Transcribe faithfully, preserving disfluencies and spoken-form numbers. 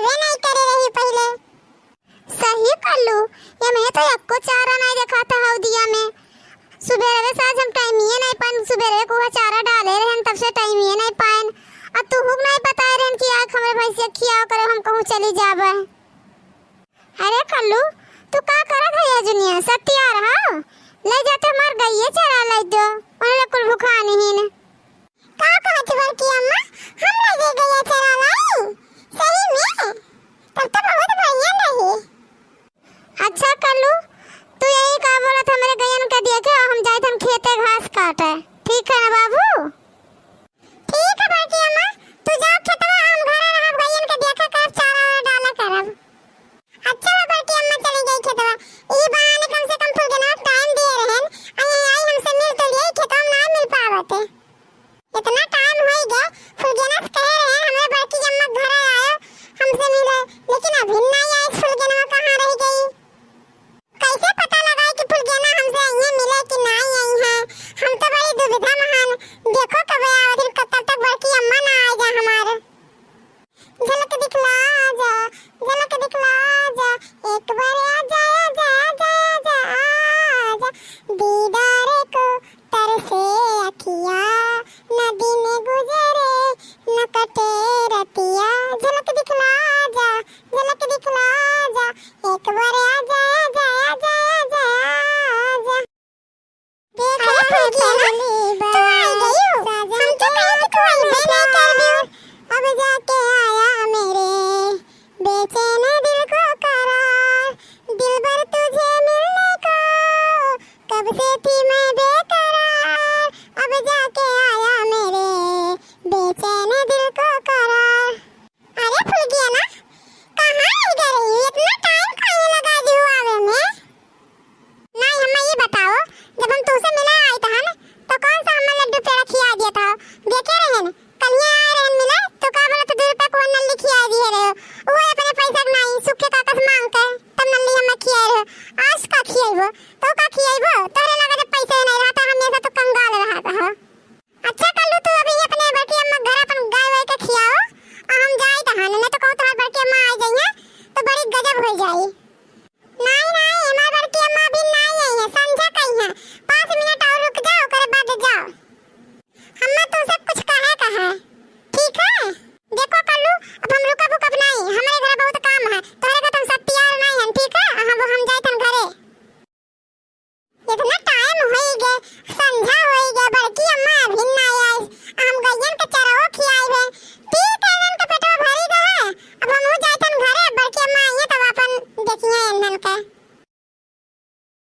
वे नहीं करे रही पहिले। सही कल्लू, ये में तो एक्को चारा नहीं देखा था हौदिया में। सुबेरवे से आज हम टाइमिये नहीं पाएन, सुबेरवे को वह चारा डाले रहन, तब से टाइमिये नहीं पाएन। अब तू हुक नहीं बताए रहन कि आज हमरे भैंसिया खियाओ करे, हम कहूँ चली जाबे। अरे कल्लू, तू का करत है ये जुनिया? सब तैयार हो? ले जाते हमार गइये चरा ले दो, उन्हें कुल भुखानी ही ने। का कहत बड़की अम्मा, हम ले जे गइया चरा लाई? सही में? तब तो बहुत बढ़िया रही। अच्छा कल्लू, तू यही का बोलत हमरे गइयन के देखे, हम जाइत हन खेते घास काटे, ठीक है ना बाबू? ठीक है बड़की अम्मा, तू जाओ खेतवा, हम घरे रहब, गइयन के देखे करब, चारा वारा डाला करब। अच्छा बा बड़की अम्मा चली गई खेतवा, ई बहाने कम से कम फुलगेनवा टाइम दिए रहन, आ यहीं आई हमसे मिल तो लिए, खेतवा में ना मिल पावत है। इतना टाइम होई गए, फुलगेना से कहे रहे, हमरे बड़की अम्मा के घरे आयो, हमसे मिले, लेकिन अभी नहीं आई। फुलगेनवा कहाँ रह गई? कैसे पता लगाए कि फुलगेना हमसे आई है मिले कि नहीं आई है? हम तो बड़ी दुविधा में हन। देखो कब आवत है, तब तक बड़की अम्मा ना आ जा हमार। झलक दिखला जा, झलक दिखला जा, एक बार आ जा, आ जा, आ जा, आ जा, आ जा। दीदार को तरसे अखिया, न दिन गुजरे न कटे रतिया। झलक दिखला जा, झलक दिखला जा, एक बार आ जा, आ जा, आ जा, आ जा, आ जा। देख अरे रहे फुलगेना, बिजली तू आई गयू। हम तो कहे कि तू अइबे नहीं करबू। अब जाके आया मेरे बेचैन दिल को करार, दिलबर तुझे मिलने को कब से थी मैं बेकरार, अब जाके आया मेरे बेचैन दिल को करार। अरे फुलगेना, कहाँ रह गई? इतना टाइम काहे लगा दियो आवे में? नहीं, हमें ये बताओ, जब हम तुमसे मिले आए तहन, तो कौन सा हमें लड्डू पेड़ा खिया दिया था? देखे रहन, कलिया आए रहन मिले, तो का बोला तो दो रुपया को नल्ली खिया दिए रहे हो। वो अपने पैसा के नहीं, सुखे काका से मांग के, तब नल्ली हमें खिया रहे हो। आज का खियाइबो? तो का खियाइबो? तोहरे लगे जब पैसा नहीं रहा, तो हमेशा तो कंगाल रहा था। अच्छा कल्लू, तू अभी अपने बड़की अम्मा के घर अपन गाय वाय के खियाओ, आ हम जाई तहान, नहीं तो कहूँ तुम्हार बड़की अम्मा आ जाइए तो बड़ी गजब हो जाई। नहीं, नहीं, हमार बड़की अम्मा अभी नहीं आई है, संझा कही है, पाँच मिनट और रुक जाओ, ओकरे बाद जाओ। हम्मा तुमसे कुछ कहे का है, ठीक है? देखो कल्लू, अब हम रुकब उकब नहीं, हमारे घर बहुत काम है, तोहरे का तुम सब तैयार नहीं है, ठीक है? हम, हम जाए तन घरे। इतना टाइम होई गे, संझा होई गे, बड़की अम्मा अभी ना आई। हम गइयन के चरवो खियाई बे,